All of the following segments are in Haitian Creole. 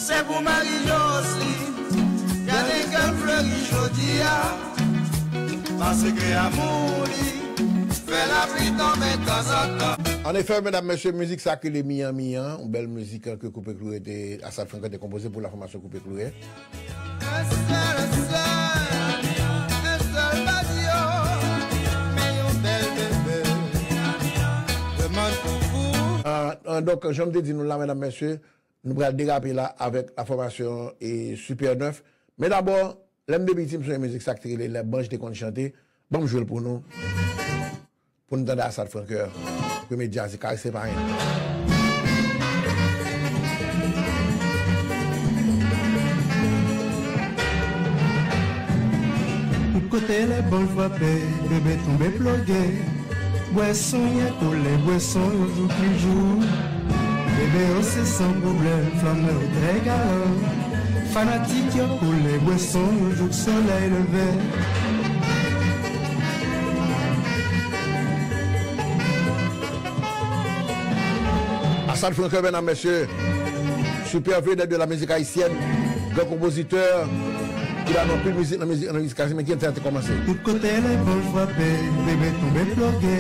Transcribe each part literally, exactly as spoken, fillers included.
Se pou Marie Jocelyne, gade kè l fleri jodi a, paske amou li fè lapli tonbe tanzantan. Anefè, medam, mesye, mizik sa k rele Miyan Miyan, yon bèl mizik, eh, ke Koupe Kloure te, Asad Franker te konpoze pou la fòmasyon Koupe Kloure. Un seul, un seul, un seul badio, men yon bèl bebe, demann pou ou. Ah, ah, donk, jan m te di nou la, medam, mesye, nou pral derape la avèk la fòmasyon e Super nèf. Men dabò, lè m te piti, m sonje mizik sa k te rele Lè Banj te konn chante. Ban m jwe l pou nou. Pou n tande Asad Franker, premye djaz li, Karis Sepayen. Tout kote lè banj frape, bebe tonbe ploge. Bwè son yè kole, bwè son yo jouk li jou. Bebe yo se san pwoblèm, flanè yo trè galan. Fanatik yo kole, bwè son yo jouk solèy leve. Asad Franker, medam, mesye, super vedette de la musique haïtienne, gran konpozitè, ki ba nou anpil mizik nan mizik, nan mizik ayisyen, men ki jan sa te kòmanse. Tout kote lè banj frape, bebe tonbe ploge.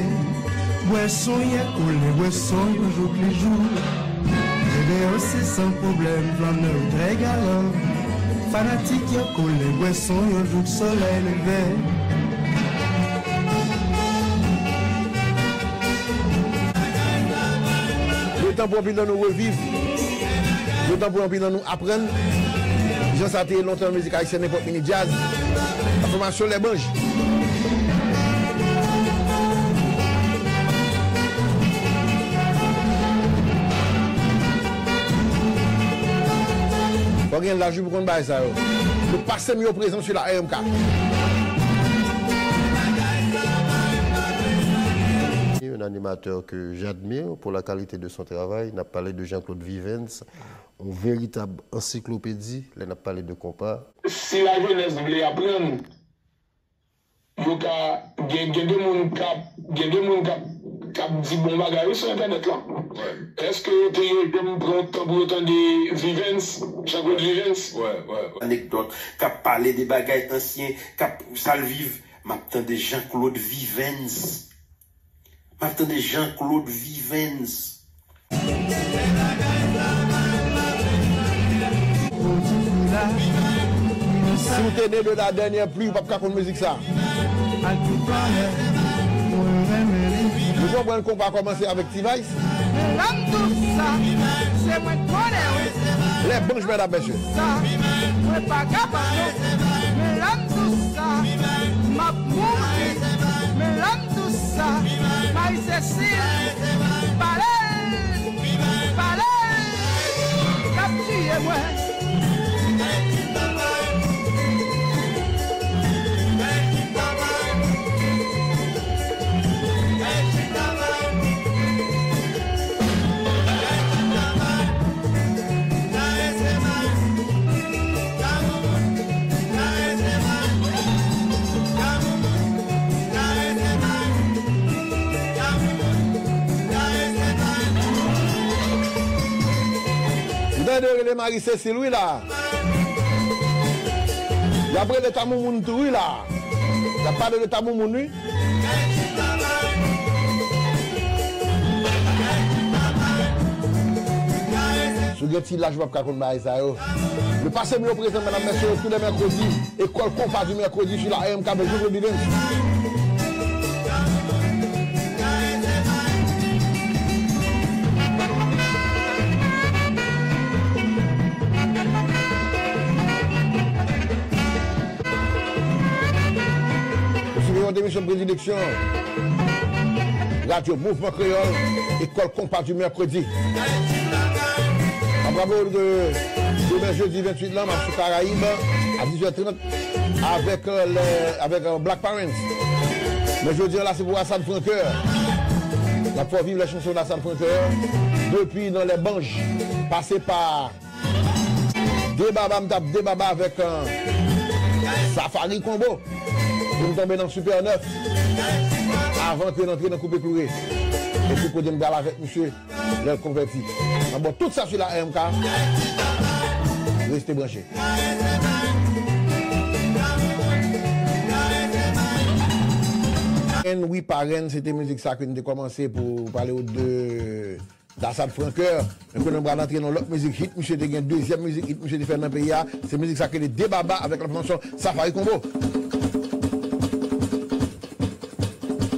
Bwè son yè kole, bwè son yo jouk li jou. Bebe yo se san pwoblèm, flanè yo trè galan. Fanatik yo kole, bwè son yo jouk solèy leve. Letan pou anpil nan nou reviv, letan pou anpil nan nou aprann kijan sa te ye lontan nan mizik ayisyèn, nenpòt mini djaz, fòmasyon Lè Banj. Fò gen laj wi pou konn bagay sa yo. Nou pase m yo prezan sou la R M K. Un animateur que j'admire pour la qualité de son travail, n ap pale de Jean-Claude Vivens, yon veritab ansiklopedi lè n ap pale de konpa. Si lajenès vle aprann, yo ka, gen, gen de moun k ap, gen de moun k ap, k ap di bon bagay wi sou entènèt lan. Èske yo te, yo janm pran tan pou yo tande Vivens, Jean-Claude Vivens? Anekdòt, k ap pale de bagay ansyen, k ap, sa l viv. M ap tande Jean-Claude Vivens. M ap tande Jean-Claude Vivens. Si w te ne de la dènyè pli, w p ap ka konn mizik sa. Nou konprann konpa kòmanse avèk T-Vice. Lòm dous sa, se mwen k konnen wi. Lè Banj, medam, mesye. Sa, mwen pa kapab non. Lòm dous sa, m ap mouri. Lòm dous sa, Marie Cécile, pale l, pale l, l ap tiye mwen. M tande yo rele Marie Cécile wi la. Y ap rele Tamoumoun tou wi la. Y ap pale de Tamoumoun wi. Si w gen ti laj, w p ap ka konn bagay sa yo. Nou pase m yo prezan, medam, mesye, tous les mercredis. École Compas du mercredi sur la R M K avec Jean-Claude Vivens. Ou sou yon emisyon predileksyon Radyo Mouvman Kreyòl, École Compas du mercredi. N ap raple w ke demen jedi venntuit lan, m ap sou Karayib a dizuit è trant avèk, euh, lè, avèk, euh, Black Parents. Men jodi a la, se pou Asad Franker. N ap fè w viv lè chanson Asad Franker depi nan Lè Banj, pase pa Debaba, m t ap debaba avèk, euh, Safari Combo. Pou m tonbe nan Super nèf. Avan ke n antre nan Koupe Kloure. Epi kote m pral avèk misye, lè l konvèti. M ap ba w tout sa sou la R M K. Reste branche. Parenn, wi, parenn, se te mizik sa ke n te kòmanse pou pale w de Dassad Francoeur. Men kounye a nou pral antre nan lòt mizik hit misye te gen, dezyèm mizik hit misye te fè nan peyi a. Se mizik sa ki rele De Baba avèk la fòmasyon Safari Combo.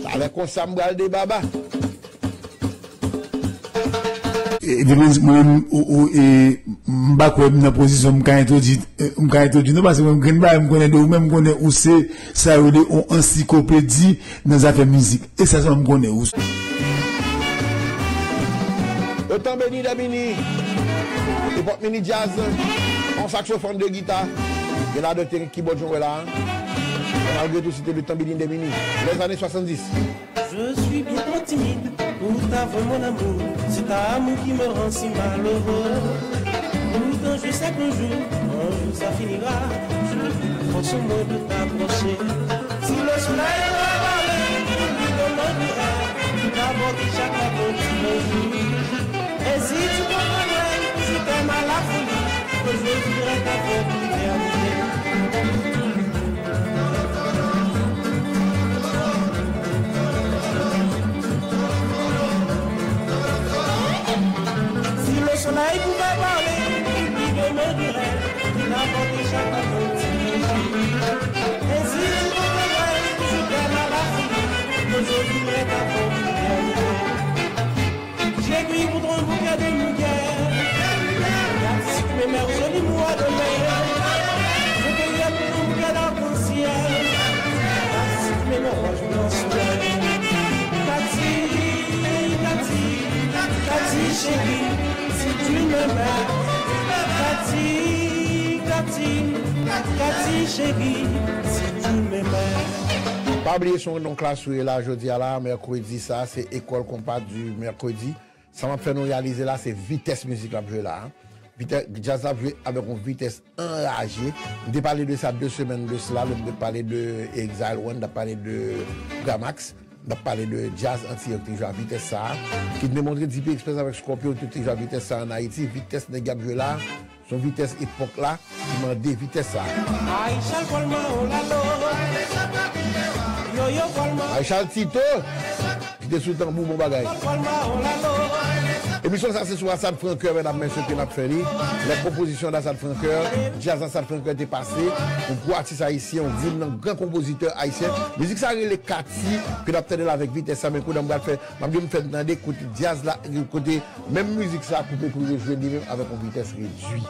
Talè konsa m pral debaba. E, de mizik mwen menm, ou, ou, e, m pa kwè m nan pozisyon m ka entwodui, e, m ka entwodui nou, paske mwen, gen bagay m konnen de ou menm, m konnen ou se sa yo rele yon ansiklopedi nan zafè mizik. E sa sèlman m konnen ou. Le temps béni des mini, epòk mini djaz, yon saksofòn, de gita, gen ladan te gen kibòd jan w wè la a. Malgre tou, se te le temps béni des mini, les années soixante-dix. Je suis bien trop timide pour t'avouer mon amour. C'est ta amour qui me rend si malheureux. Pourtant, je sais qu'un jour, un jour ça finira. Je ne force moins de t'approcher. Si le soleil doit parler, il lui demandera. D'abord, chaque matin, tu me dis. Et si tu comprendrais que je t'aime à la folie, que je voudrais t'avoir pour l'éternité. Si le soleil pouvait parler, il lui demanderait de n'apporter chaque matin. Et si tu comprendrais que je t'aime à la folie, que je voudrais t'avoir pour l'éternité. J'ai cueilli pour toi un bouquet de muguet. Regarde si tu m'aimais au joli mois de mai. Je cueillirai pour toi un bouquet d'arc-en-ciel. Regarde si tu m'aimais au jour d'un soleil. Cathy, Cathy, Cathy chérie, si tu m'aimais. Cathy, Cathy, Cathy chérie, si tu m'aimais. Pa bliye se yon klas ou ye la jodi a la, mèkredi sa, se École Compas du Mercredi. Sa m ap fè nou reyalize la, se vitès mizik l ap jwe la a. Vitès, djaz la ap jwe avèk yon vitès anraje. M te pale de sa de semèn de sila, lè m te pale de Exile One, m t ap pale de Gramax, m t ap pale de djaz antiyè ki te jwe a vitès sa a, ki te montre D P Express avèk Scorpio, tout te jwe a vitès sa a ann Ayiti. Vitès nèg y ap jwe la a, se yon vitès epòk la ki mande vitès sa a. Ay, Chal Kolma, oh lalo. Yo, yo, Kolma. Ay, Chal Tito, ki te sou tanbou, bon bagay. Kolma, oh lalo. Emisyon sa se sou Assad Francoeur, medam, mesye, ke n ap fè li. Lè konpozisyon Assad Francoeur, djaz Assad Francoeur te pase. Yon gwo atis ayisyen, yon grenn nan gran konpozitè ayisyen. Mizik sa rele Cathy, ke n ap tande la avèk vitès sa, men kounye a m pral fè, m ap gen m fè n tande kote djaz la, kote menm mizik sa, Koupe Klou rejwe li menm avèk yon vitès redui.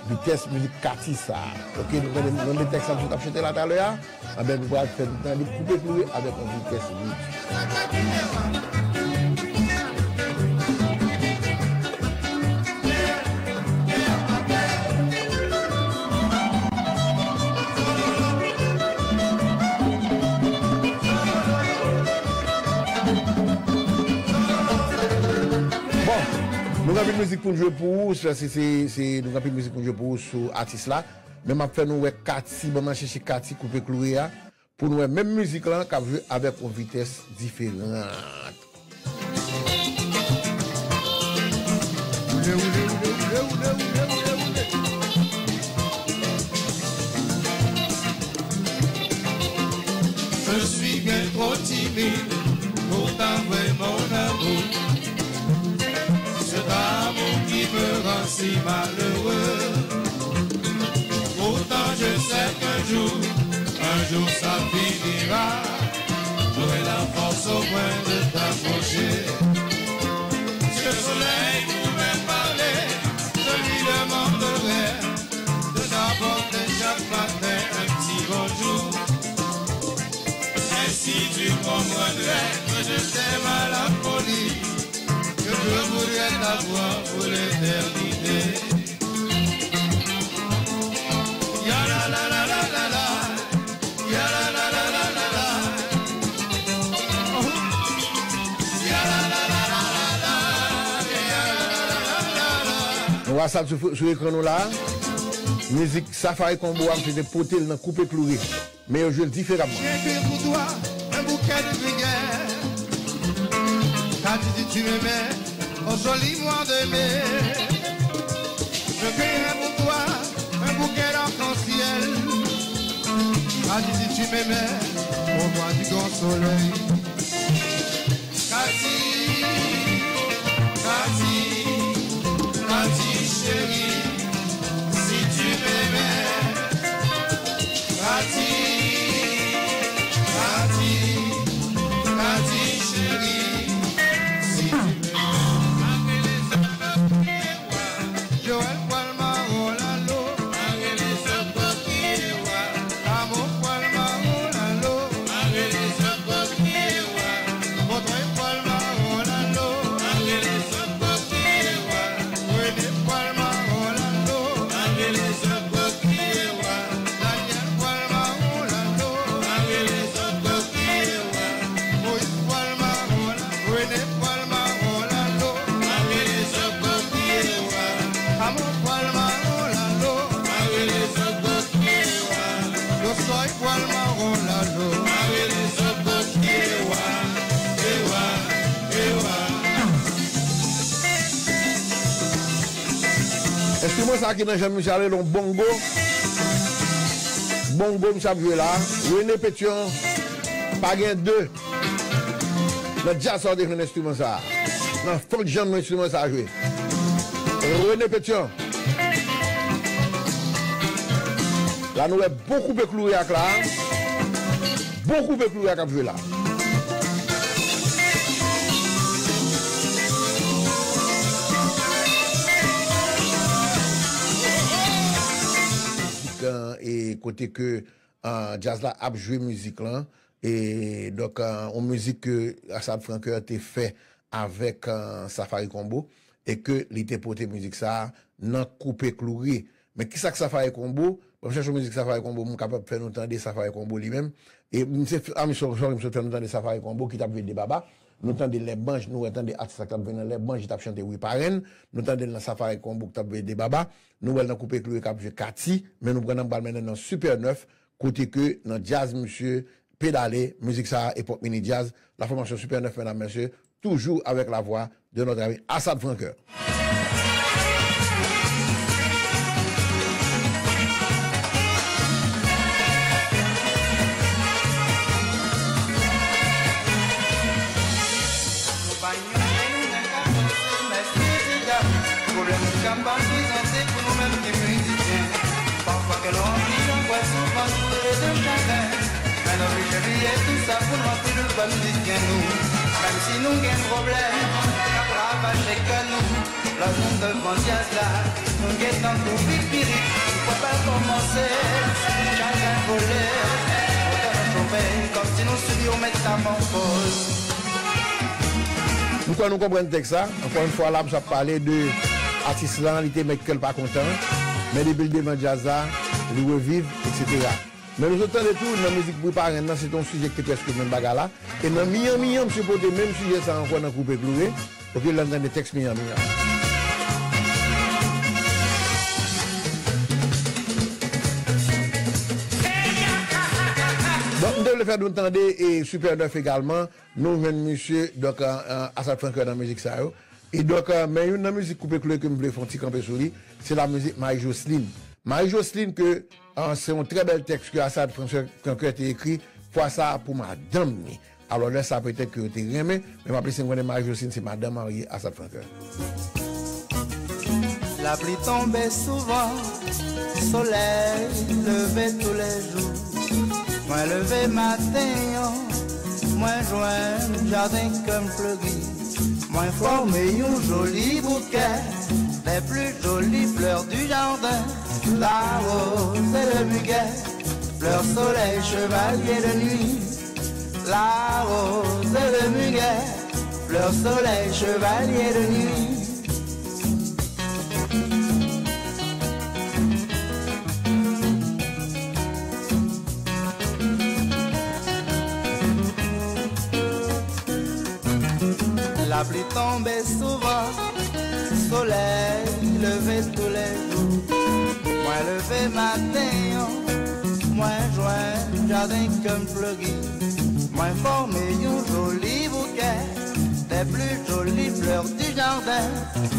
Vitès mizik Cathy sa. Oke, nou konnen, nou konnen tèks la, m sot ap chante la talè a. Anben, nou pral fè n tande Koupe Klou avèk yon vitès redui. Bon, nou gen anpil mizik pou n jwe pou ou, se, se, se, se, nou gen anpil mizik pou n jwe pou ou sou atis la. Men m ap fè nou wè Cathy, ban m al chèche Cathy Koupe Klou a, pou nou wè menm mizik lan k ap jwe avèk yon vitès diferan. Je suis bien trop timide pour t'avouer mon amour. Cet amour qui me rend si malheureux. Pourtant je sais qu'un jour, un jour ça finira. J'aurai la force au moins de t'approcher. Si le soleil pouvait parler, je lui demanderais de t'apporter chaque matin un petit bonjour. Ainsi tu comprendrais que je t'aime à la folie, que je voudrais t'avoir pour l'éternité. Ya la la la la la la. Ya la la la la la la. Oh. Ya la la la la la la. Ya la la la la la. Nou wè sa sou, sou ekran nou la. Mizik Safari Combo a, misye te pote l nan Koupe Klou. Men yo jwe l diferaman. J'ai cueilli pour toi un bouquet de muguet. Car tu dis tu m'aimais au joli mois de mai. Je cueillirai pour toi Si tu m'aimais, au moins du grand soleil. Cathy, Cathy, Cathy chérie, si tu m'aimais. Cathy, Cathy, Cathy chérie, si tu m'aimais. Joël pral mawon lalo. Mare lezòt bò ki e wa. Lamo pral mawon lalo. Mare lezòt bò ki e wa. Montreuil pral mawon lalo. Mare lezòt bò ki e wa. Rene pral mawon lalo. Mare lezòt bò ki e wa. Daniel pral mawon lalo. Mare lezòt bò ki e wa. Moyiz pral mawon lalo. Rene pral mawon lalo. Mare lezòt bò ki e wa. Amon pral mawon lalo. Mare lezòt bò ki e wa. Losòy pral mawon lalo. Mare lezòt bò ki e wa. E wa, e wa. Enstriman sa ki nan jan misye ale, yon bongo. Bongo misye ap jwe la. Rene Petyon, pa gen de. Nan djaz sa w te jwenn enstriman sa a. Nan fòk janm enstriman sa a jwe. Rene Petyon. La nou wè bon koupe kloure ak la. Bon koupe kloure ak ap jwe la. Mizik, e kote ke ah, djaz la ap jwe mizik lan. E donk, ah, yon mizik ke Asad Francoeur te fè avèk, ah, Safari Combo, e ke li te pote mizik sa a nan Koupe Kloure. Men kisa k Safari Combo? Ban m chèche yon mizik Safari Combo, m kapab fè nou tande Safari Combo li menm. E m se, a, m sòri, m sòri, m sot fè nou tande Safari Combo ki t ap jwe De Baba. Nou tande Lè Banj, nou wè tande atis la k t ap jwe nan Lè Banj, li t ap chante Wi Parenn. Nou tande l nan Safari Combo ki t ap jwe De Baba. Nou wè l nan Koupe Kloure k ap jwe Katy, men nou pran nan pral mennen nan Super nèf, kote ke nan djaz misye pedale, mizik sa a, epòk mini djaz, la formation Super nèf, medam, mesye, toujours avec la voix de notre ami Asad Francoeur. Pwoblèm ki ka m pa prezante pou nou menm ki mizisyen. Pafwa kè nou anvi jan kwè soufrans pou rete chagren. Men n oblije bliye tou sa pou n ranpli nou pa mizisyen nou. Menm si nou gen pwoblèm k ap ravaje kè nou, lè nou devan djaz la, nou gentan tou pipirit. Fò bal kòmanse, chagren vole, motè nou chofe, kòmsi nou sibi yon metamòfoz. M kwè nou konprann tèks la. Ankò yon fwa la, m ap pale de atis lan, li te mèt kè l pa kontan. Men depi l devan djaz la, li reviv, etsetera. Men nou sot tande tou, nan mizik Bri Parenn nan, se te yon sijè ki te prèske menm bagay la. E nan Miyan Miyan, m sipote menm sijè sa ankò nan Koupe Kloure. Oke, lè n tande tèks Miyan Miyan. Donk, m te vle fè nou tande e Super nèf egalman. Nou jwenn misye, donk, euh, euh, Asad Francoeur nan mizik sa yo. E donk, euh, men youn nan mizik Koupe Kloure ke m vle fè yon ti kanpe sou li, se la mizik Marie Jocelyne. Marie Jocelyne ke, euh, se yon trè bèl tèks ke Asad Francoeur, Francoeur te ekri, fwa sa a pou madanm ni. Alò, lè sa a petèt ke yo te renmen, men m ap lese n konnen Marie Jocelyne se madanm marye Asad Francoeur. Lapli tonbe souvan, solèy leve toulejou. Mwen leve maten an, mwen jwenn jaden ke m fleri. Mwen fòme yon joli boukè, les plus jolies fleurs du jardin. La rose et le muguet, fleurs soleil, chevalier de nuit. La rose et le muguet, fleurs soleil, chevalier de nuit. Lapli tonbe souvan, solèy leve toulejou. Mwen leve maten an, mwen jwenn jaden ke m fleri. Mwen fòme yon joli boukè, des plus jolies fleurs du jardin.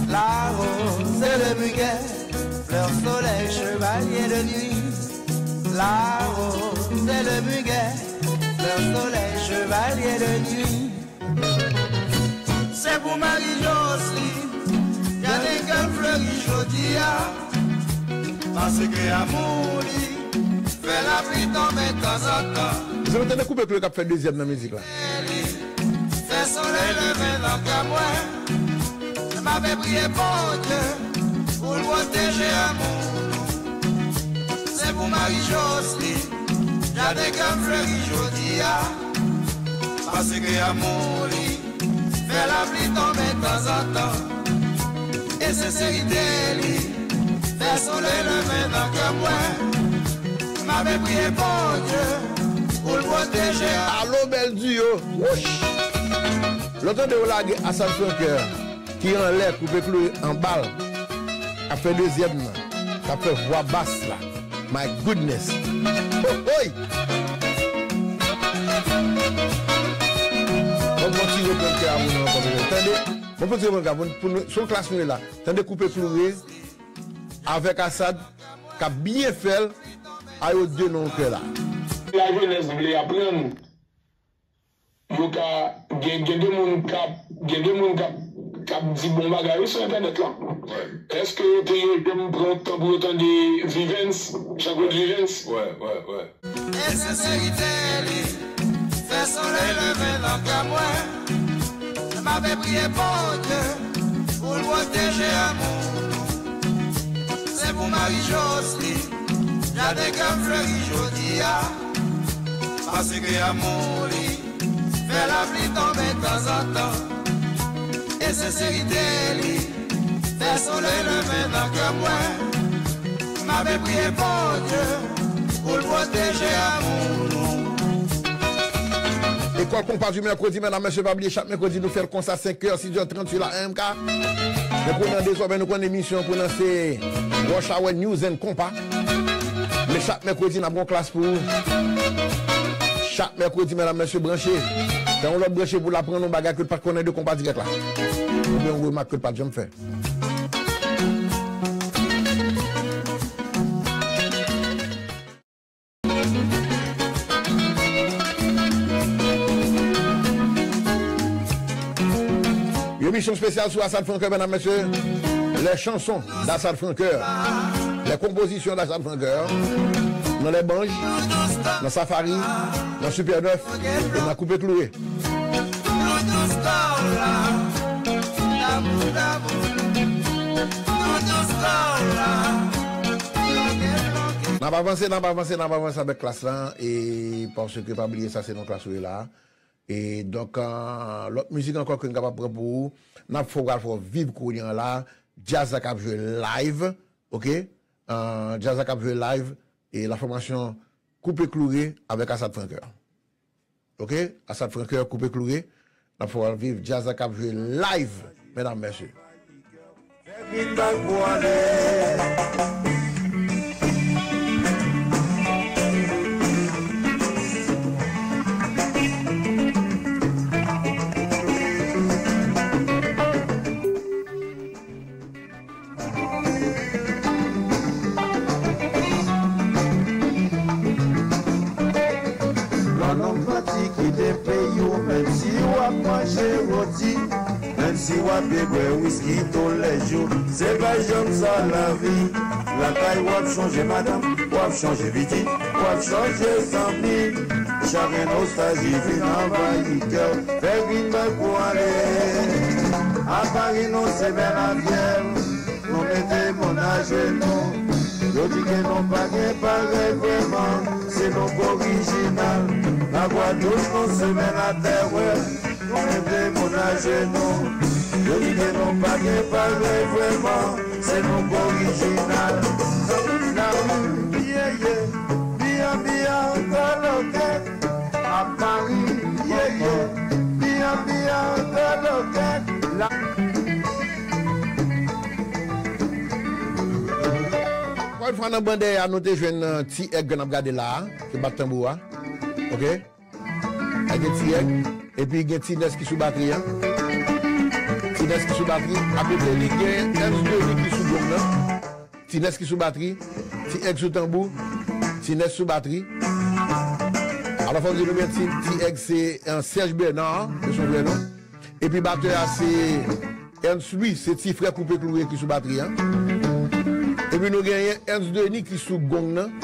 La rose et le muguet, fleurs soleil, chevalier de nuit. La rose et le Chevalier de nuit. Se pou Marie Jocelyne, gade kè m fleri jodi a, paske amou li fè lapli tonbe tanzantan. Zè nou tande Koupe Kloure k ap fè dezyèm nan mizik la. Fè solèy leve nan kè mwen. M ap priye Bondye pou l pwoteje amou nou. Se pou Marie Jocelyne, gade kè m fleri jodi a, paske amou li fè lapli tonbe tanzantan. E senserite li fè solèy leve nan kè mwen. M ap priye Bondye pou l pwoteje. Alo, bèl diyo. Wouch! Lè w tande yo lage Asad Francoeur ki anlè, Koupe Kloure anba l, k ap fè dezyèm nan, k ap fè vwa bas la. My goodness. Ohoy! Bon, bon ti reprann kè a moun nan ankò, tande. Bon, bon ti reprann kè a moun, pou nou, se yon klas nou ye la. Tande Koupe Kloure avèk Asad, k ap byen fè l, a yo de nan kè la. Lajenès vle aprann. Yo ka gen, gen de moun k ap, gen de moun k ap, k ap di bon bagay wi sou entènèt la. Èske yo te yo janm pran tan pou yo tande Vivens, Jean-Claude Vivens? Wè, wè, wè. E senserite li fè solèy leve nan kè mwen. M ap priye Bondye pou l pwoteje amou nou. Se pou Marie Jocelyne, gade kè m fleri jodi a, paske amou li fè lapli tonbe tanzantan. E senserite li fè solèy leve nan kè mwen. M ap priye Bondye pou l pwoteje amou nou. Lekòl Konpa di Mèkredi, medam, mesye, pa bliye, chak mèkredi, nou fè l konsa, senk è, sis è trant sou la M K. Nou pran nan dezòmè, nou konn emisyon an pran nan se Rush Hour News and Konpa. Men chak mèkredi, n ap gen yon klas pou ou. Chak mèkredi, medam, mesye, branche. Fè yon lòt branche pou l aprann yon bagay ke l pa t konnen de Konpa Dirèk la. Oubyen yon remak ke l pa t janm fè. Yon emisyon espesyal sou Asad Francoeur, medam, mesye. Les chansons d'Assad Francoeur. Les compositions d'Assad Francoeur. Nan Lèbanj, nan Safari, nan Super Nèf, e nan Koupe Kloure. N ap avanse, n ap avanse, n ap avanse avèk klas la, e paske pa bliye sa se nan klas ou ye la. E donk, euh, lòt mizik ankò ke n kapab pran pou ou, n ap fè w pral fè w viv kounye a la, djaz la k ap jwe live, oke? Euh, djaz la k ap jwe live, e la fòmasyon Koupe Kloure avèk Asad Francoeur. Oke? Asad Francoeur, Koupe Kloure. N ap fè w al viv djaz la k ap jwe live, medam, mesye. Fè vin bal pou ale. Lò nonm pati kite peyi w, menm si w ap manje roti, menm si w ap bwè wiski toulèjou, se pa janm sa lavi. Lakay w ap chanje madanm, w ap chanje pitit, w ap chanje zanmi. Chak nostalji vin anvayi kè w. Fè vin bal pou ale. A Pari nou se bèl afè. Nou mete moun ajenou. Yo di ke nou pa gen parèy vrèman. Se nou k orijinal. Lagwadloup nou se bèl atè, wè. Nou mete moun ajenou. Yo di ke nou pa gen parèy vrèman. Se nou k orijinal. Lari, yeye, biya, biya, kòlòkè. A Pari, yeye, biya, biya, kòlòkè. La- Ankò yon fwa nan bande a, nou te jwenn, euh, Ti Èg n ap gade la a, ki bat tanbou a. Oke? Gen Ti Èg, epi gen Ti Nès ki sou batri a. Ti Nès ki sou batri, akote li gen S de li ki sou dwòm nan. Ti Nès ki sou batri, Ti Èg sou tanbou, Ti Nès sou batri. Alò, fò m di nou byen, Ti, Ti Èg se, eh, Serge Bernard, se son vrè non. Epi batè a se Ernst Louis, se ti frè Koupe Kloure ki sou batri a. Epi nou genyen Ernst Denis ki sou gong nan.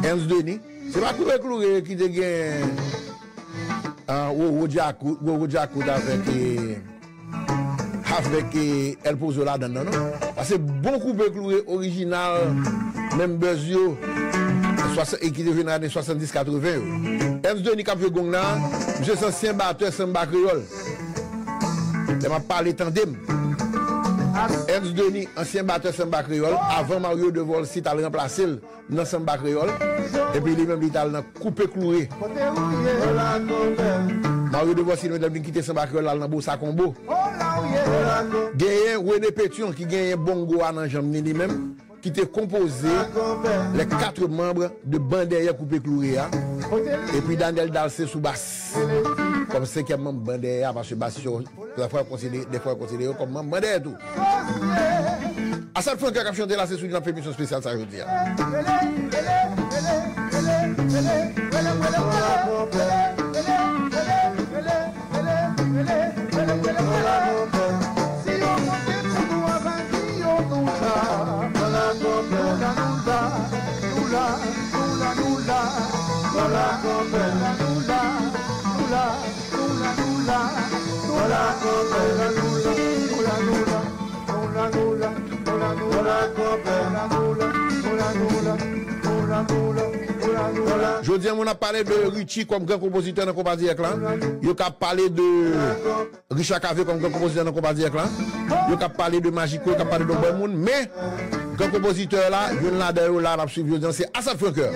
Ernst Denis. Se pa Koupe Kloure ki te gen, ah, Roro Djakout, Roro Djakout avèk, eh, avèk, eh, El Pozo ladan l, non, non. Paske bon Koupe Kloure orijinal, menm buzz yo, swasan-, e ki te jwenn ane swasanndis katreven yo. Ernst Denis k ap jwe gong nan, misye se ansyen batè Sanba Kreyòl. Lè m ap pale, tande m. Ernst Denis, ansyen batè Sanba Kreyòl, avan Mario Devolcy t al ranplase l nan Sanba Kreyòl. Epi li menm, li t al nan Koupe Kloure. Mario Devolcy li menm, li kite Sanba Kreyòl, l al nan Bossa Combo. Genyen René Pétion ki genyen bongo a nan janm ni li menm, ki te konpoze les quatre membres de Ban Dèyè Koupe Kloure a. Epi Daniel Dalcé sou bas. Kòm senkyèm manm Ban Dèyè a, paske bas yo, defwa yo konsidere, defwa yo konsidere yo kòm manm Ban Dèyè tou. Asad Francoeur k ap chante la, se sou li n ap fè emisyon espesyal sa jodi a. Jodi a, moun ap pale de Richie kòm gran konpozitè nan konpa dirèk la. Yo ka pale de Richard Cavé kòm gran konpozitè nan konpa dirèk la. Yo ka pale de Magico, yo ka pale de bòn moun, men gran konpozitè la, youn ladan yo la, n ap swiv jodi a, se Asad Francoeur.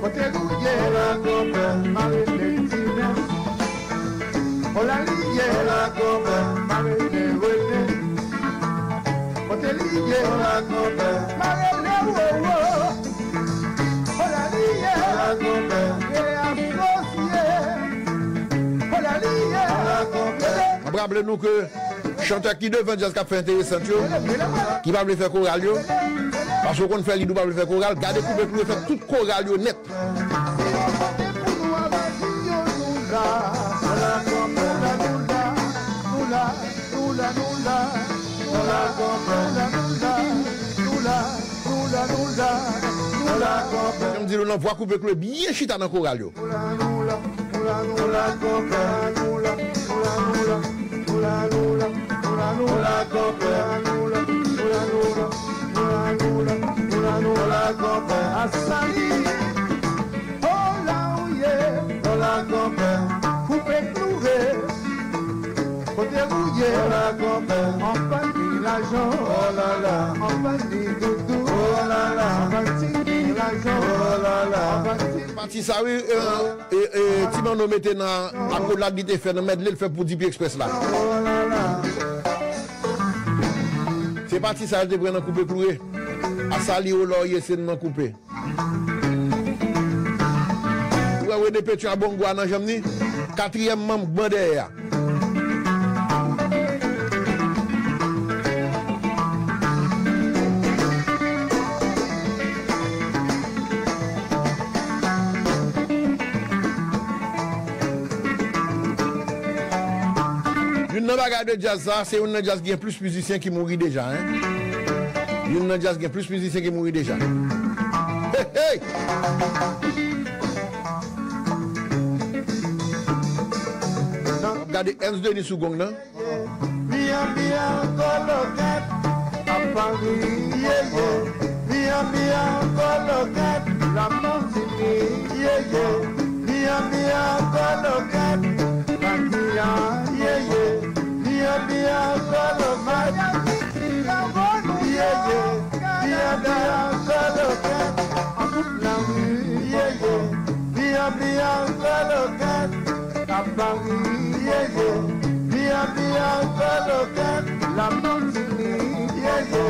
Kote nou ye la, konpè, mare le tinen. Ola li ye la, konpè, mare le rene. Kote li ye la, konpè, mare le wowo. Ola li ye la, konpè, le asosye. Ola li ye la, konpè. M ap raple nou ke chantè ki devan djaz k ap fè enteresant yo, ki pa vle fè koral yo, paske w konn fè lid ou pa vle fè koral, gade Koupe Kloure fè tout koral yo nèt. Jan m di nou nan vwa Koupe Kloure byen chita nan koral yo. Asali. Ola ou ye. Ola konpè. Koupe Kloure. Kote ou ye. Ola konpè. Anpani lajan. Olala. Anpani doudou. Olala. Anpani lajan. Olala. Anpani. Pati sa wi, eh, eh, eh, Ti Manno mete nan akolad li te fè nan medley l fè pou D P Express la. Se pati sa yo te pran nan Koupe Kloure. Asali, Ola ou ye, se nan Koupe. Ou wè René Pétion a bongo a nan janm ni? Katriyèm manm Ban Dèyè a. Youn nan bagay de djaz sa, se youn nan djaz ki gen plis mizisyen ki mouri deja, en. Youn nan djaz gen plis mizisyen ki mouri deja. Hey, hey! N ap gade Ernst Denis sou gong nan. Byen, byen, kologèt, ap Pari, ye, ye. Byen, byen, kologèt, la Matinik, ye, ye. Byen, byen, kologèt, la Giyàn, ye, ye. Byen, byen, kologèt, ye, ye. Byen, byen, kologèt, an tout lari, ye, ye. Byen, byen, kologèt, ap Pari, ye, ye. Byen, byen, kologèt, la Matinik, ye, ye.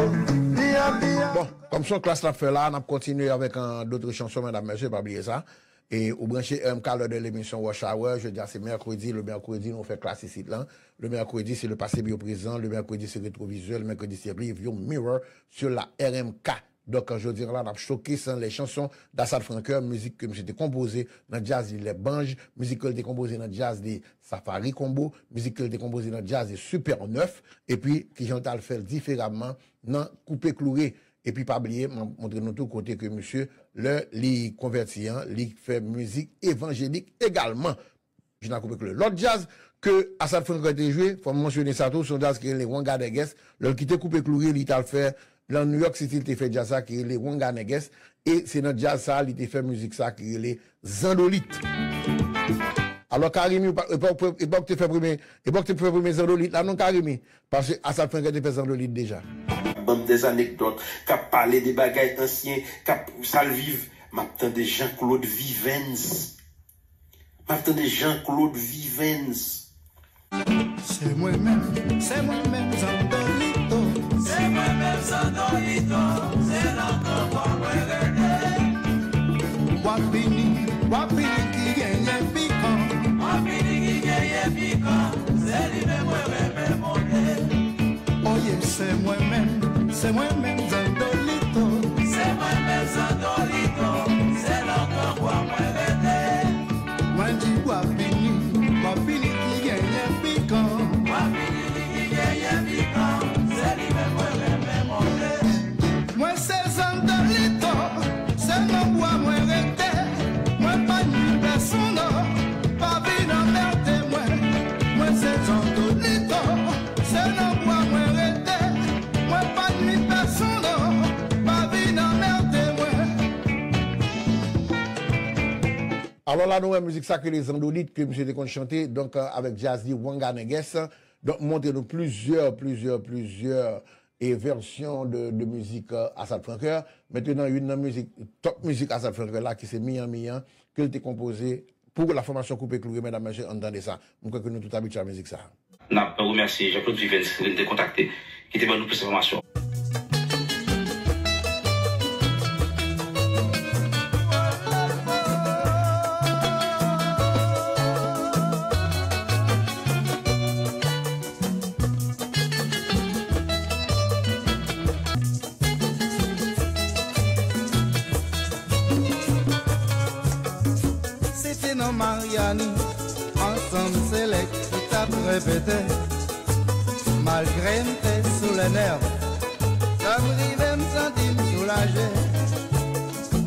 Byen, byen. Bon, kòm Klas n ap fè la, n ap kontinye avèk, euh, d'autres chansons, medam, mesye, pa bliye sa. E ou branche R M K lè de l'émission Rush Hour. Jodi a se mèkredi, le mèkredi nou fè klas isit lan. Le mèkredi se le passé, bien présent, le mèkredi se rétroviseur, le mèkredi se review mirror sur la R M K. Donk, jodi a la, n ap showcase les chansons d'Assad Francoeur, mizik ke misye te konpoze nan djaz li Lè Banj, mizik ke l te konpoze nan djaz li Safari Combo, mizik ke l te konpoze nan djaz li Super Nèf, epi kijan l t al fè l diferaman nan Koupe Kloure. Epi pa bliye, m ap montre nou tou kote ke misye, lè li konvèti an, li fè mizik evanjelik egalman. Jina Koupe Kloure. Lòt djaz ke Asad Francoeur te jwe, fò m mansyone sa tou, se yon djaz ki rele Wanga Nègès. Lè l kite Koupe Kloure, li t al fè, nan New York City, li te fè djaz sa ki rele Wanga Nègès. E se nan djaz sa, li te fè mizik sa ki rele Zandolit. Alò, Karimi, e pa, e pa, e pa w ki te fè premye, e pa w ki te fè premye Zandolit la, non, Karimi. Paske Asad Francoeur te fè Zandolit deja. Ban m des anecdotes, k ap pale de bagay ansyen, k ap, sa l viv. M ap tande Jean-Claude Vivens. M ap tande Jean-Claude Vivens. Se mwen menm, se mwen menm Zandolito. Se mwen menm Zandolito, se nan kò mwen rete. W ap vini, w ap vini ki genyen pikan. W ap vini ki genyen pikan, se li menm mwen renmen monte. Oye, se mwen menm, se mwen menm Zandolito. Se mwen menm Zandolito, se nan kò mwen rete. Mwen di w ap vini, w ap vini ki genyen pikan. W ap vini ki genyen pikan, se li menm mwen renmen monte. Mwen se Zandolito, se nan bwa mwen rete. Mwen pa nwi pèsonn non, pa vin anmède mwen. Mwen se Zandolito, se nan bwa mwen rete. Mwen pa nwi pèsonn non, pa vin anmède mwen. Alò la, nou wè mizik sa ki rele Zandolit ke misye te konn chante, donk, euh, avèk djaz li Wanga Nègès. Donk, montre nou plizyè, plizyè, plizyè, e vèsyon de, de mizik, euh, Asad Francoeur. Mentenan, youn nan mizik, top mizik Asad Francoeur la, ki se Miyan Miyan, ke l te konpoze pou la fòmasyon Koupe Kloure, medam, mesye, ann tande sa. Mwen kwè ke nou tout abitye a mizik sa. N ap remèsye Jean-Claude Vivens ki te kontakte, ki te ban nou plis enfòmasyon. Se te nan Maryani, ansanm selèk ki t ap repete. Malgre m te sou lè nèv, sa m rive m santi m soulaje.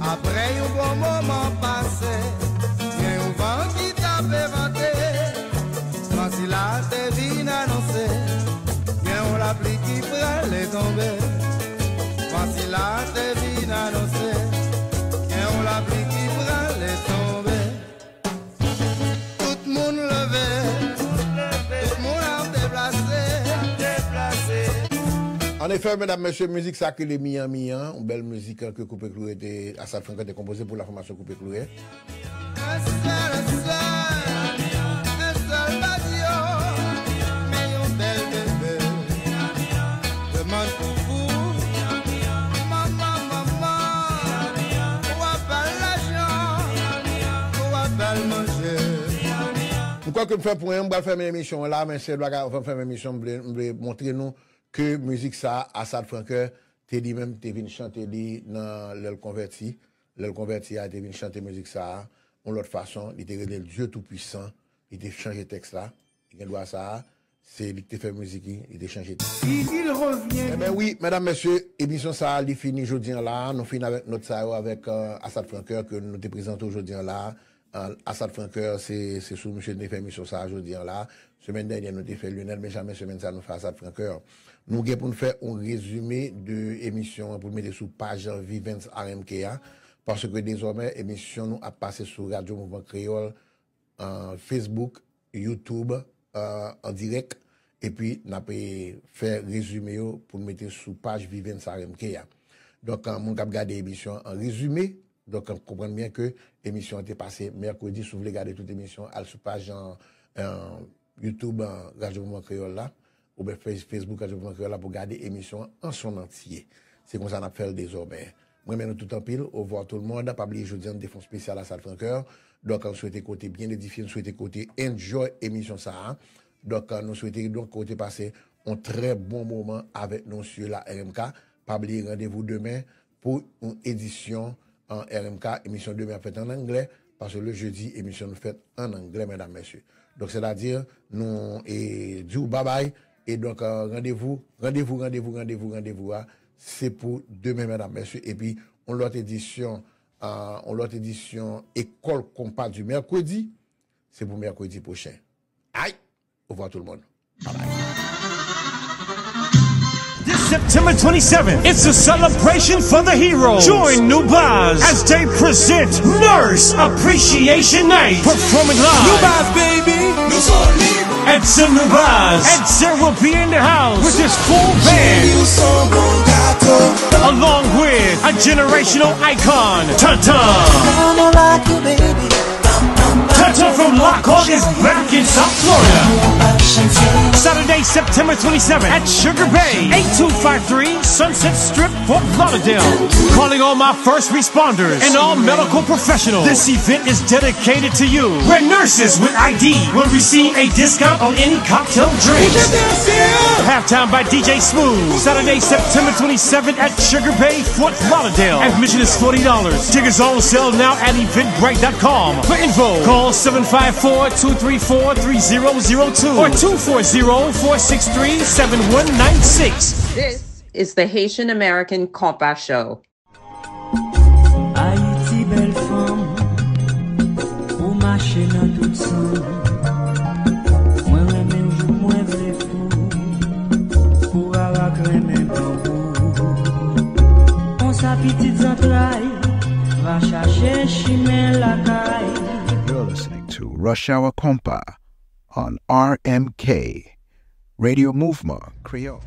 Apre yon bon moman pase, gen yon van ki t ap vante. Van sila te vin anonse, gen yon lapli ki prale tonbe. Van sila te vin anonse, gen yon lapli ki prale tonbe. Tout moun leve, tout moun ap deplase. An efè, medam, mesye, mizik sa ki rele Miyan Miyan, yon bèl mizik, euh, ke Koupe Kloure te, Asad Francoeur te konpoze pou la fòmasyon Koupe Kloure. M kwè ke m fè pwen an, m pral fèmen emisyon an la, men sèl bagay, anvan m fèmen emisyon, m vle, m vle montre nou ke mizik sa, Asad Francoeur, te li menm, te vin chante li nan lè l konvèti. Lè l konvèti a, li te vin chante mizik sa a yon lòt fason. Li te rele l Dieu Tout-Puissant. Li te chanje tèks la. Li gen dwa sa a. Se li ki te fè mizik li, li te chanje tèks. Il revient. Enben wi, medam, mesye, emisyon sa a, li fini jodi an la. Nou fini avèk nòt sa yo avèk, euh, Asad Francoeur ke nou te prezante w jodi an la. Asad Francoeur, se, se sou misye nou te fè emisyon sa a jodi an la. Semèn dènyè, nou te fè Lionel Benjamin, semèn sa a, nou fè Asad Francoeur. Nou gen pou n fè yon rezime de emisyon an pou n mete sou paj Vivens R M K a, paske dezòmè, emisyon nou ap pase sou Radyo Mouvman Kreyòl, euh, Facebook, YouTube, euh, an dirèk, epi n ap, eh, fè rezime yo pou n mete sou paj Vivens R M K a. Donk, euh, moun k ap gade emisyon an rezime, donk, euh, konprann byen ke emisyon an te pase mèkredi. Si w vle gade tout emisyon an, al sou paj an, an YouTube, an Radyo Mouvman Kreyòl la, oubyen Face-, Facebook Radyo Mouvman Kreyòl la pou gade emisyon an an son antye. Se konsa n ap fè l dezòmè. Mwen renmen nou tout anpil. Au revoir tout le monde. Pa bliye jodi a nou te fè yon spesyal Asad Francoeur. Donk, nou swete ke w te byen edifye, nou swete ke w te enjoy emisyon sa a. Donk, nou swete donk ke w te pase yon trè bon moman avèk nou sou la R M K. Pa bliye randevou demen pou yon edisyon an R M K. Emisyon demen ap fèt an anglè, paske le jeudi, emisyon nou fèt an anglè, medam, mesye. Donk, sètadi, nou, e, di w babay, e donk, e, randevou, randevou, randevou, randevou, randevou a, se pou demen, medam, mesye, epi yon lòt edisyon, e, yon lòt edisyon École Compas du Mercredi, se pou mèkredi pwochen. Ay! Au revoir tout le monde. Bye bye. This September twenty-seventh, it's a celebration for the heroes. Join New Baz as they present Nurse Appreciation Night. Performing live New Baz, baby. At Sun New Baz. And Sir will be in the house with his full band. Along with a generational icon, Tata. Tata from Lockhart is back in South Florida. Saturday, September twenty-seventh at Sugar Bay, eight two five three Sunset Strip, Fort Lauderdale. Calling all my first responders and all medical professionals. This event is dedicated to you, where nurses with I D will receive a discount on any cocktail drinks. Halftime by D J Smooth, Saturday, September twenty-seventh at Sugar Bay, Fort Lauderdale. Admission is forty dollars. Tickets are on sale now at eventbrite dot com. For info, call seven five four, two three four, three zero zero two or two four zero, four six three, seven one nine six. This is the Haitian American Compas Show. Ayiti bèl fanm, ou mache nan tout san. Mwen renmen w, mwen vle fou, kou arak renmen tanbou. Konsa pitit zantray va chache chimen lakay. You're listening to Rush Hour Compas on R M K. Radio Mouvement Créole.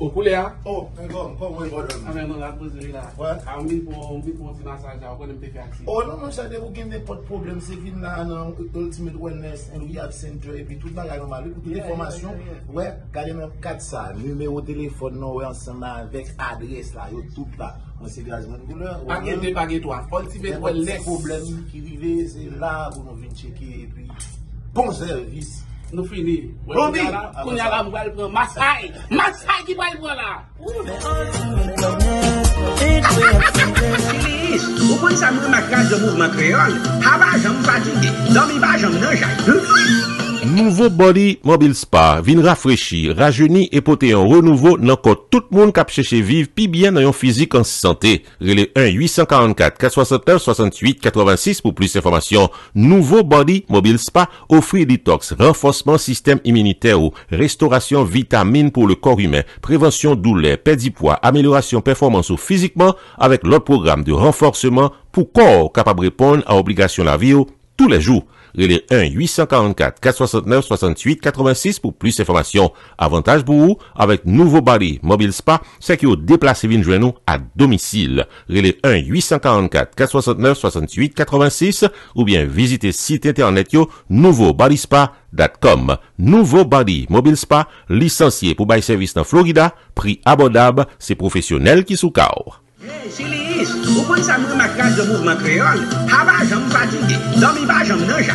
O koulè a? O, men kòm, kòm, wi, bòdòm. Anben, nou la poze wi la. Wè. A, m vin pou, m vin pou yon ti masaj la, ou konnen m te fè aksidan. O, non, monchè, depi w gen nenpòt pwoblèm, se vin la nan Ultimate Wellness and Rehab Center, epi tout bagay nòmal, wi, pou tout enfòmasyon. Yeah, yeah, yeah, yeah. Wè, gade nan kat sa, nimewo telefòn nan, wè, ansanm avèk adrès la, yo tout la. Mwen se Gazman Koulè. Pa gen de, pa gen twa. Ultimate Wellness. Nenpòt ti pwoblèm ki rive, se la pou nou vin tcheke, epi bon sèvis. Nou fini. Bon, kounye a la, kounye a la, m pral pran masay. Masay ki pral pran la. Chili, ou konn sa m renmen ak radyo Mouvman Kreyòl? Ha pa janm fatige, dòmi pa janm nan jay. Nouvo Body Mobile Spa vin rafrechi, rajeni e pote yon renouvo nan kò tout moun k ap chèche viv pi byen nan yon fizik an sante. Rele un huit cent quarante-quatre, quatre cent soixante-neuf, soixante-huit quatre-vingt-six pou plis enfòmasyon. Nouvo Body Mobile Spa ofri detox, ranfòsman sistèm iminitè ou, restorasyon vitamin pou le corps humain, prevansyon doulè, pèdi pwa, amelyorasyon pèfòmans ou fizikman avèk lòt pwogram de ranfòsman pou kò w kapab reponn a obligasyon lavi w toulèjou. Rele un huit cent quarante-quatre, quatre cent soixante-neuf, soixante-huit quatre-vingt-six pou plis enfòmasyon. Avantaj pou ou, avèk nouvo Body Mobile Spa, se ke yo deplase vin jwenn ou a domisil. Rele un huit cent quarante-quatre, quatre cent soixante-neuf, soixante-huit quatre-vingt-six oubyen vizite sit entènèt yo nouvo body spa dot com. Nouvo Body Mobile Spa, lisansye pou bay sèvis nan Florida, pri abòdab, se pwofesyonèl ki sou ka w. Hey, Chili, ou konn sa m renmen ak radyo Mouvman Kreyòl? Ha pa janm fatige, dòmi pa janm nan jay.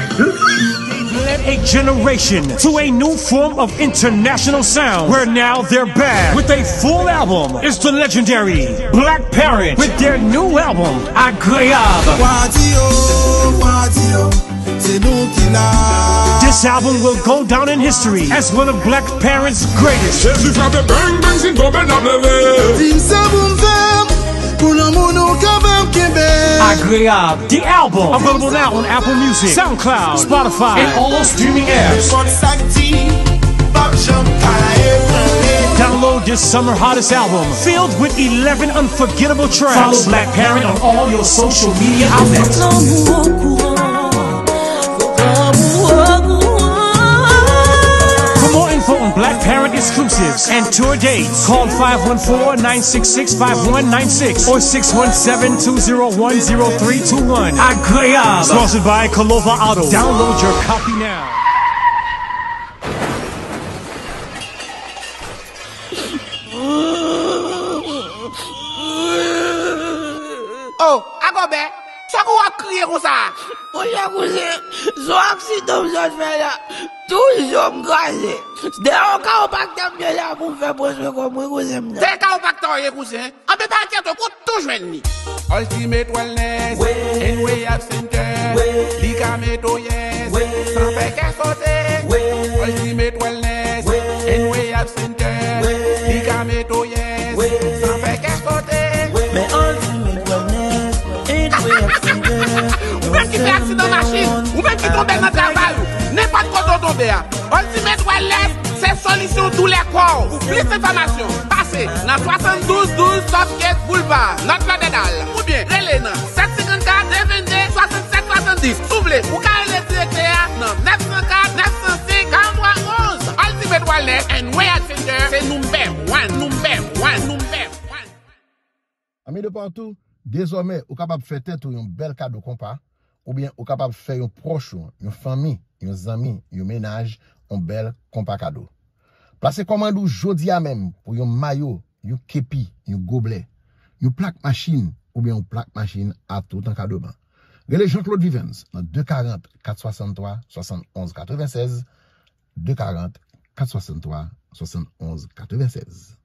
Led a generation to a new form of international sound, where now they're back with a full album. It's the legendary Black Parent with their new album, Agreab. Wa di yo, wa di yo, se nou ki la. This album will go down in history as one of Black Parents' greatest. Jezi frape bang bang, si n tonbe n ap leve. Di m sa pou m fè pou lanmou nou ka fè m kenbe. Agreab, the album, available now on Apple Music, SoundCloud, Spotify, and all streaming apps. Nenpòt sa k di, p ap janm ka ebranle. Download this summer hottest album, filled with eleven unforgettable tracks. Follow Black Parent on all your social media outlets. For more info on Black Parent exclusives and tour dates, call five one four, nine six six, five one nine six or six one seven, two zero one, zero three two one. Agreab. Sponsored by Colova Auto. Download your copy now. Oh, Agobè, sa k ou ap kriye konsa a? Monchè kouzen, se yon aksidan m sot fè la. Toujou m kraze. Dèyè yon kawopaktè m te la pou m fè pran swen kò m wi kouzen m nan. Se kawopaktè w ye kouzen? Anben pa enkyete w, ou tou jwenn li. Ultimate Wellness and Rehab Center. Li ka mete w yès san fè kè sote. Ultimate Wellness and Rehab Center. Li ka mete w yès san fè kè sote. Men Ultimate Wellness and Rehab Center. Ou menm ki fè aksidan machin, ou menm ki tonbe nan travay ou, nenpòt kote w tonbe a. Ultimate Wellness se solisyon doulè kò w. Pou plis enfòmasyon, pase nan swasanndouz douz Southgate Boulevard, North Lauderdale, oubyen rele nan sèt senkannkat, de venndez, swasannsèt swasanndis. Si w vle, ou ka rele direktè a nan nèf san kat, nèf san senk, karanntwa onz. Ultimate Wellness and Rehab Center, se number one, number one, number one. Ami de partou, dezòmè, ou kapab fè tèt ou yon bèl kado konpa, oubyen ou kapab fè yon pwòch ou, yon fanmi, yon zanmi, yon mennaj, yon bèl konpa kado. Plase kòmand ou jodi a menm pou yon mayo, yon kepi, yon goblè, yon plak machin, oubyen yon plak machin a tout an kado ban. Rele Jean Claude Vivens nan de karant, kat swasanntwa, swasannonz katrevensèz, de karant, kat swasanntwa, swasannonz katrevensèz.